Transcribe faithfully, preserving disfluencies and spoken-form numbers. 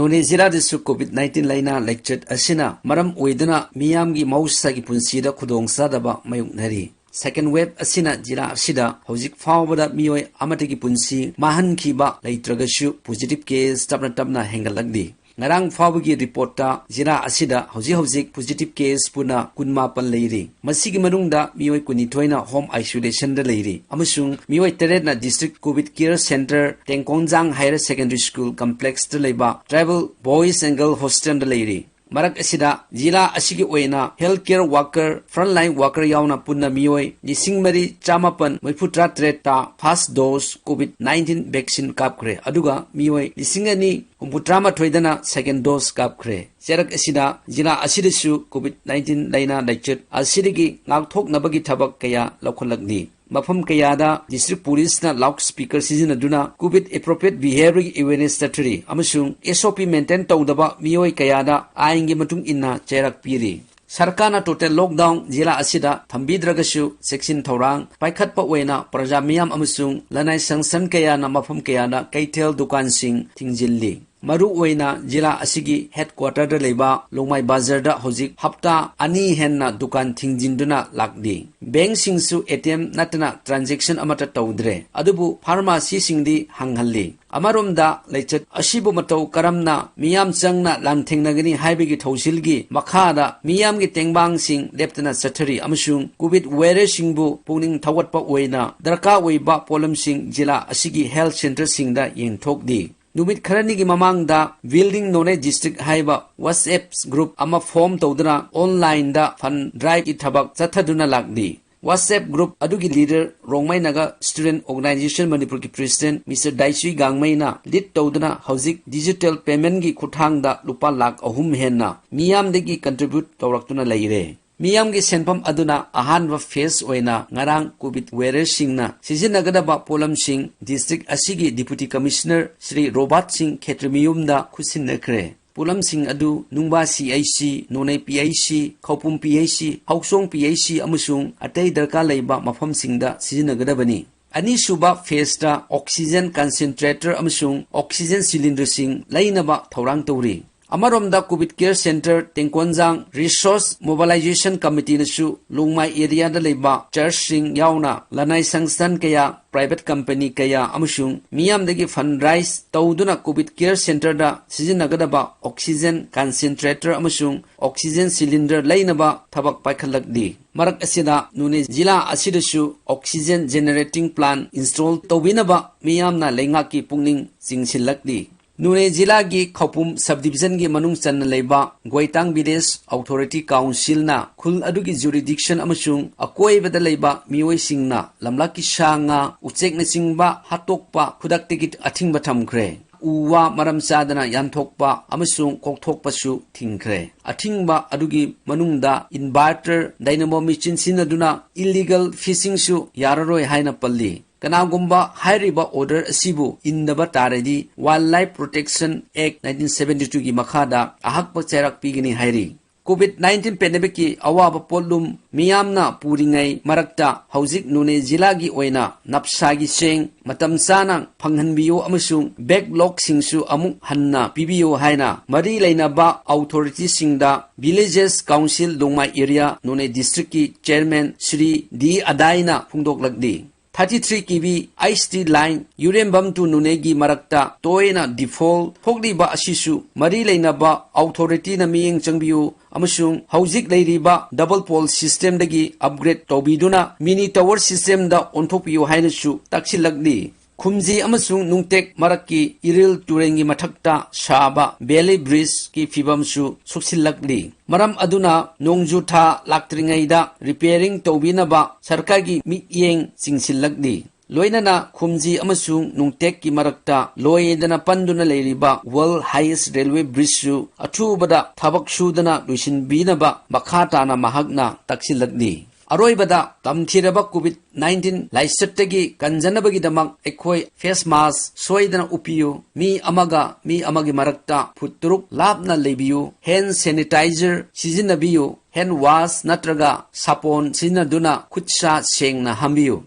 ꯅꯣꯅꯦ ꯖꯤꯂꯥꯗꯁꯨ COVID nineteen ꯂꯥꯏꯅꯥ ꯂꯥꯏꯆꯠ ꯑꯁꯤꯅ ꯃꯔꯝ ꯑꯣꯏꯗꯨꯅ ꯃꯤꯌꯥꯝꯒꯤ ꯃꯍꯧꯁꯥꯒꯤ ꯄꯨꯟꯁꯤꯗ ꯈꯨꯗꯣꯡꯆꯥꯗꯕ ꯃꯥꯌꯣꯛꯅꯔꯤ꯫ Second wave ꯑꯁꯤꯅ ꯖꯤꯂꯥ ꯑꯁꯤꯗ ꯍꯧꯖꯤꯛ ꯐꯥꯎꯕꯗ ꯃꯤꯑꯣꯏ ꯑꯃꯠꯇꯒꯤ ꯄꯨꯟꯁꯤ ꯃꯥꯡꯍꯟꯈꯤꯕ ꯂꯩꯇ꯭ꯔꯒꯁꯨ, positive case ꯇꯞꯅ ꯇꯞꯅ ꯍꯦꯟꯒꯠꯂꯛꯂꯤ꯫ ꯉꯔꯥꯡ ꯐꯥꯎꯕꯒꯤ ꯔꯤꯄꯣꯔꯠꯇ ꯖꯤꯂꯥ ꯑꯁꯤꯗ ꯍꯧꯖꯤꯛ ꯍꯧꯖꯤꯛ positive case ꯄꯨꯟꯅ ꯀꯨꯟꯃꯥꯄꯟ ꯂꯩꯔꯤ꯫ ꯃꯁꯤꯒꯤ ꯃꯅꯨꯡꯗ ꯃꯤꯑꯣꯏ ꯀꯨꯟꯅꯤꯊꯣꯏꯅ home isolationꯗ ꯂꯩꯔꯤ ꯑꯃꯁꯨꯡ ꯃꯤꯑꯣꯏ ꯇꯔꯦꯠꯅ District COVID Care Centre, ꯇꯦꯡꯀꯣꯡꯖꯥꯡ Higher Secondary School complexꯇ ꯂꯩꯕ Tribal Boys and Girl Hostelꯗ ꯂꯩꯔꯤ꯫ ꯃꯔꯛ ꯑꯁꯤꯗ ꯖꯤꯂꯥ ꯑꯁꯤꯒꯤ ꯑꯣꯏꯅ health care worker, frontline worker ꯌꯥꯎꯅ ꯄꯨꯟꯅ ꯃꯤꯑꯣꯏ ꯂꯤꯁꯤꯡ ꯃꯔꯤ ꯆꯥꯃꯥꯄꯟ ꯃꯔꯤꯐꯨ ꯇꯔꯥ ꯇꯔꯦꯠꯇ first dose COVID nineteen vaccine ꯀꯥꯞꯈ꯭ꯔꯦ, ꯑꯗꯨꯒ ꯃꯤꯑꯣꯏ ꯂꯤꯁꯤꯡ ꯑꯅꯤ ꯍꯨꯝꯐꯨ ꯇꯔꯥꯃꯥꯊꯣꯏꯗꯅ second dose ꯀꯥꯞꯈ꯭ꯔꯦ꯫ ꯆꯩꯔꯛ ꯑꯁꯤꯗ ꯖꯤꯂꯥ ꯑꯁꯤꯗꯁꯨ COVID nineteen ꯂꯥꯏꯅꯥ ꯂꯥꯏꯆꯠ ꯑꯁꯤꯗꯒꯤ ꯉꯥꯛꯊꯣꯛꯅꯕꯒꯤ ꯊꯕꯛ ꯀꯌꯥ ꯂꯧꯈꯠꯂꯛꯂꯤ꯫ ꯃꯐꯝ ꯀꯌꯥꯗ District Policeꯅ loudspeaker ꯁꯤꯖꯤꯟꯅꯗꯨꯅ COVID appropriate behaviorꯒꯤ awareness ꯆꯠꯊꯔꯤ ꯑꯃꯁꯨꯡ SOP maintain ꯇꯧꯗꯕ ꯃꯤꯑꯣꯏ ꯀꯌꯥꯗ ꯑꯥꯏꯟꯒꯤ ꯃꯇꯨꯡ ꯏꯟꯅ ꯆꯩꯔꯥꯛ ꯄꯤꯔꯤ꯫ ꯁꯔꯀꯥꯔꯅ total lockdown ꯖꯤꯂꯥ ꯑꯁꯤꯗ ꯊꯝꯕꯤꯗ꯭ꯔꯒꯁꯨ, ꯆꯦꯛꯁꯤꯟ ꯊꯧꯔꯥꯡ ꯄꯥꯏꯈꯠꯄ ꯑꯣꯏꯅ ꯄ꯭ꯔꯖꯥ ꯃꯤꯌꯥꯝ ꯑꯃꯁꯨꯡ ꯂꯅꯥꯏ ꯁꯪꯁꯊꯥꯟ ꯀꯌꯥꯅ ꯃꯐꯝ ꯀꯌꯥꯗ ꯀꯩꯊꯦꯜ ꯗꯨꯀꯥꯟꯁꯤꯡ ꯊꯤꯡꯖꯤꯜꯂꯤ꯫ ꯃꯔꯨꯑꯣꯏꯅ ꯖꯤꯂꯥ ꯑꯁꯤꯒꯤ headquarterꯗ ꯂꯩꯕ ꯂꯣꯡꯃꯥꯏ ꯕꯖꯥꯔꯗ ꯍꯧꯖꯤꯛ ꯍꯞꯇꯥ ꯑꯅꯤ ꯍꯦꯟꯅ ꯗꯨꯀꯥꯟ ꯊꯤꯡꯖꯤꯟꯗꯨꯅ ꯂꯥꯛꯂꯤ꯫ Bankꯁꯤꯡꯁꯨ ATM ꯅꯠꯇꯅ transaction ꯑꯃꯠꯇ ꯇꯧꯗ꯭ꯔꯦ, ꯑꯗꯨꯕꯨ pharmacyꯁꯤꯡꯗꯤ ꯍꯥꯡꯍꯜꯂꯤ꯫ ꯑꯃꯔꯣꯝꯗ, ꯂꯩꯆꯠ ꯑꯁꯤꯕꯨ ꯃꯇꯧ ꯀꯔꯝꯅ ꯃꯤꯌꯥꯝ ꯆꯪꯅ ꯂꯥꯟꯊꯦꯡꯅꯒꯅꯤ ꯍꯥꯏꯕꯒꯤ ꯊꯧꯁꯤꯜꯒꯤ ꯃꯈꯥꯗ ꯃꯤꯌꯥꯝꯒꯤ ꯇꯦꯡꯕꯥꯡꯁꯤꯡ ꯂꯦꯞꯇꯅ ꯆꯠꯊꯔꯤ ꯑꯃꯁꯨꯡ COVID warriorꯁꯤꯡꯕꯨ ꯄꯨꯛꯅꯤꯡ ꯊꯧꯒꯠꯄ ꯑꯣꯏꯅ ꯗꯔꯀꯥꯔ ꯑꯣꯏꯕ ꯄꯣꯠꯂꯝꯁꯤꯡ ꯖꯤꯂꯥ ꯑꯁꯤꯒꯤ health centreꯁꯤꯡꯗ ꯌꯦꯟꯊꯣꯛꯂꯤ꯫ ꯅꯨꯃꯤꯠ ꯈꯔꯅꯤꯒꯤ ꯃꯃꯥꯡꯗ Building Noney District ꯍꯥꯏꯕ WhatsApp group ꯑꯃ form ꯇꯧꯗꯨꯅ onlineꯗ fund driveꯀꯤ ꯊꯕꯛ ꯆꯠꯊꯗꯨꯅ ꯂꯥꯛꯂꯤ꯫ WhatsApp group ꯑꯗꯨꯒꯤ leader Rongmei Naga Student Organisation ꯃꯅꯤꯄꯨꯔꯒꯤ president Mister ꯗꯥꯏꯆꯨꯏ ꯒꯥꯡꯃꯩꯅ lead ꯇꯧꯗꯨꯅ ꯍꯧꯖꯤꯛ digital paymentꯀꯤ ꯈꯨꯠꯊꯥꯡꯗ ꯂꯨꯄꯥ ꯂꯥꯈ ꯑꯍꯨꯝ ꯍꯦꯟꯅ ꯃꯤꯌꯥꯝꯗꯒꯤ contribute ꯇꯧꯔꯛꯇꯨꯅ ꯂꯩꯔꯦ꯫ ꯃꯤꯌꯥꯝꯒꯤ ꯁꯦꯟꯐꯝ ꯑꯗꯨꯅ ꯑꯍꯥꯟꯕ phase ꯑꯣꯏꯅ ꯉꯔꯥꯡ COVID warriorꯁꯤꯡꯅ ꯁꯤꯖꯤꯟꯅꯒꯗꯕ ꯄꯣꯠꯂꯝꯁꯤꯡ district ꯑꯁꯤꯒꯤ Deputy Commissioner ꯁ꯭ꯔꯤ ꯔꯣꯕꯥꯔꯠ ꯁꯤꯡ ꯈꯦꯇ꯭ꯔꯤꯃꯌꯨꯝꯗ ꯈꯨꯠꯁꯤꯟꯅꯈ꯭ꯔꯦ꯫ ꯄꯣꯠꯂꯝꯁꯤꯡ ꯑꯗꯨ ꯅꯨꯡꯕꯥ CHC, ꯅꯣꯅꯦ PHC, ꯈꯧꯄꯨꯝ PHC, ꯍꯥꯎꯆꯣꯡ PHC ꯑꯃꯁꯨꯡ ꯑꯇꯩ ꯗꯔꯀꯥꯔ ꯂꯩꯕ ꯃꯐꯝꯁꯤꯡꯗ ꯁꯤꯖꯤꯟꯅꯒꯗꯕꯅꯤ꯫ ꯑꯅꯤꯁꯨꯕ phaseꯇ oxygen concentrator ꯑꯃꯁꯨꯡ oxygen cylinderꯁꯤꯡ ꯂꯩꯅꯕ ꯊꯧꯔꯥꯡ ꯇꯧꯔꯤ꯫ ꯑꯃꯔꯣꯝꯗ COVID Care Center ꯇꯦꯡꯀꯣꯟꯖꯥꯡ Resource Mobilization Committeeꯅꯁꯨ ꯂꯣꯡꯃꯥꯏ areaꯗ ꯂꯩꯕ churchꯁꯤꯡ ꯌꯥꯎꯅ ꯂꯅꯥꯏ ꯁꯪꯁꯊꯥꯟ ꯀꯌꯥ, private company ꯀꯌꯥ ꯑꯃꯁꯨꯡ ꯃꯤꯌꯥꯝꯗꯒꯤ fundraise ꯇꯧꯗꯨꯅ COVID Care Centerꯗ ꯁꯤꯖꯤꯟꯅꯒꯗꯕ oxygen concentrator ꯑꯃꯁꯨꯡ oxygen cylinder ꯂꯩꯅꯕ ꯊꯕꯛ ꯄꯥꯏꯈꯠꯂꯛꯂꯤ꯫ ꯃꯔꯛ ꯑꯁꯤꯗ ꯅꯣꯅꯦ ꯖꯤꯂꯥ ꯑꯁꯤꯗꯁꯨ oxygen generating plant install ꯇꯧꯕꯤꯅꯕ ꯃꯤꯌꯥꯝꯅ ꯂꯩꯉꯥꯛꯀꯤ ꯄꯨꯛꯅꯤꯡ ꯆꯤꯡꯁꯤꯜꯂꯛꯂꯤ꯫ ꯅꯣꯅꯦ ꯖꯤꯂꯥꯒꯤ ꯈꯧꯄꯨꯝ subdivisionꯒꯤ ꯃꯅꯨꯡ ꯆꯟꯅ ꯂꯩꯕ ꯒꯣꯏꯇꯥꯡ Village Authority Councilꯅ ꯈꯨꯜ ꯑꯗꯨꯒꯤ jurisdiction ꯑꯃꯁꯨꯡ ꯑꯀꯣꯏꯕꯗ ꯂꯩꯕ ꯃꯤꯑꯣꯏꯁꯤꯡꯅ ꯂꯝꯂꯛꯀꯤ ꯁꯥ ꯉꯥ, ꯎꯆꯦꯛꯅꯆꯤꯡꯕ ꯍꯥꯠꯇꯣꯛꯄ ꯈꯨꯗꯛꯇꯒꯤ ꯑꯊꯤꯡꯕ ꯊꯝꯈ꯭ꯔꯦ꯫ ꯎ ꯋꯥ ꯃꯔꯝ ꯆꯥꯗꯅ ꯌꯥꯟꯊꯣꯛꯄ ꯑꯃꯁꯨꯡ ꯀꯣꯛꯊꯣꯛꯄꯁꯨ ꯊꯤꯡꯈ꯭ꯔꯦ꯫ ꯑꯊꯤꯡꯕ ꯑꯗꯨꯒꯤ ꯃꯅꯨꯡꯗ inverter, dynamo machine ꯁꯤꯖꯤꯟꯅꯗꯨꯅ illegal fishingꯁꯨ ꯌꯥꯔꯔꯣꯏ ꯍꯥꯏꯅ ꯄꯜꯂꯤ꯫ ꯀꯅꯥꯒꯨꯝꯕ ꯍꯥꯏꯔꯤꯕ order ꯑꯁꯤꯕꯨ ꯏꯟꯗꯕ ꯇꯥꯔꯗꯤ Wildlife Protection Act nineteen seventy twoꯒꯤ ꯃꯈꯥꯗ ꯑꯍꯛꯄ ꯆꯩꯔꯥꯛ ꯄꯤꯒꯅꯤ ꯍꯥꯏꯔꯤ꯫ COVID nineteen pandemicꯀꯤ ꯑꯋꯥꯕ ꯄꯣꯠꯂꯨꯝ ꯃꯤꯌꯥꯝꯅ ꯄꯨꯔꯤꯉꯩ ꯃꯔꯛꯇ ꯍꯧꯖꯤꯛ ꯅꯣꯅꯦ ꯖꯤꯂꯥꯒꯤ ꯑꯣꯏꯅ ꯅꯞꯁꯥꯒꯤ ꯆꯦꯡ ꯃꯇꯝ ꯆꯥꯅ ꯐꯪꯍꯟꯕꯤꯌꯨ ꯑꯃꯁꯨꯡ backlogꯁꯤꯡꯁꯨ ꯑꯃꯨꯛ ꯍꯟꯅ ꯄꯤꯕꯤꯌꯨ ꯍꯥꯏꯅ ꯃꯔꯤ ꯂꯩꯅꯕ authorityꯁꯤꯡꯗ Villages Council ꯂꯣꯡꯃꯥꯏ area ꯅꯣꯅꯦ districtꯀꯤ chairman ꯁ꯭ꯔꯤ ꯗꯤ ꯑꯗꯥꯏꯅ ꯐꯣꯡꯗꯣꯛꯂꯛꯂꯤ꯫ Thirty three KV ICT line ꯌꯨꯔꯦꯝꯕꯝ to ꯅꯣꯅꯦꯒꯤ ꯃꯔꯛꯇ ꯇꯣꯏꯅ default ꯊꯣꯛꯂꯤꯕ ꯑꯁꯤꯁꯨ ꯃꯔꯤ ꯂꯩꯅꯕ authorityꯅ ꯃꯤꯠꯌꯦꯡ ꯆꯪꯕꯤꯌꯨ ꯑꯃꯁꯨꯡ ꯍꯧꯖꯤꯛ ꯂꯩꯔꯤꯕ double pole systemꯗꯒꯤ upgrade ꯇꯧꯕꯤꯗꯨꯅ mini tower systemꯗ ꯑꯣꯟꯊꯣꯛꯄꯤꯌꯨ ꯍꯥꯏꯅꯁꯨ ꯇꯛꯁꯤꯜꯂꯛꯂꯤ꯫ ꯈꯨꯝꯖꯤ ꯑꯃꯁꯨꯡ ꯅꯨꯡꯇꯦꯛ ꯃꯔꯛꯀꯤ ꯏꯔꯤꯜ ꯇꯨꯔꯦꯜꯒꯤ ꯃꯊꯛꯇ ꯁꯥꯕ valley bridgeꯀꯤ ꯐꯤꯕꯝꯁꯨ ꯁꯣꯛꯁꯤꯜꯂꯛꯂꯤ꯫ ꯃꯔꯝ ꯑꯗꯨꯅ ꯅꯣꯡꯖꯨ ꯊꯥ ꯂꯥꯛꯇ꯭ꯔꯤꯉꯩꯗ repairing ꯇꯧꯕꯤꯅꯕ ꯁꯔꯀꯥꯔꯒꯤ ꯃꯤꯠꯌꯦꯡ ꯆꯤꯡꯁꯤꯜꯂꯛꯂꯤ꯫ ꯂꯣꯏꯅꯅ ꯈꯨꯝꯖꯤ ꯑꯃꯁꯨꯡ ꯅꯨꯡꯇꯦꯛꯀꯤ ꯃꯔꯛꯇ ꯂꯣꯏꯗꯅ ꯄꯟꯗꯨꯅ ꯂꯩꯔꯤꯕ World Highest Railway Bridgeꯁꯨ ꯑꯊꯨꯕꯗ ꯊꯕꯛ ꯁꯨꯗꯅ ꯂꯣꯏꯁꯤꯟꯕꯤꯅꯕ ꯃꯈꯥ ꯇꯥꯅ ꯃꯍꯥꯛꯅ ꯇꯛꯁꯤꯜꯂꯛꯂꯤ꯫ ꯑꯔꯣꯏꯕꯗ, ꯇꯝꯊꯤꯔꯕ COVID nineteen ꯂꯥꯏꯆꯠꯇꯒꯤ ꯀꯟꯖꯅꯕꯒꯤꯗꯃꯛ ꯑꯩꯈꯣꯏ face mask ꯁꯣꯏꯗꯅ ꯎꯞꯄꯤꯌꯨ, ꯃꯤ ꯑꯃꯒ ꯃꯤ ꯑꯃꯒꯤ ꯃꯔꯛꯇ ꯐꯨꯠ ꯇꯔꯨꯛ ꯂꯥꯞꯅ ꯂꯩꯕꯤꯌꯨ, hand sanitizer ꯁꯤꯖꯤꯟꯅꯕꯤꯌꯨ, hand wash ꯅꯠꯇ꯭ꯔꯒ ꯁꯥꯄꯣꯟ ꯁꯤꯖꯤꯟꯅꯗꯨꯅ ꯈꯨꯠ ꯁꯥ ꯁꯦꯡꯅ ꯍꯥꯝꯕꯤꯌꯨ꯫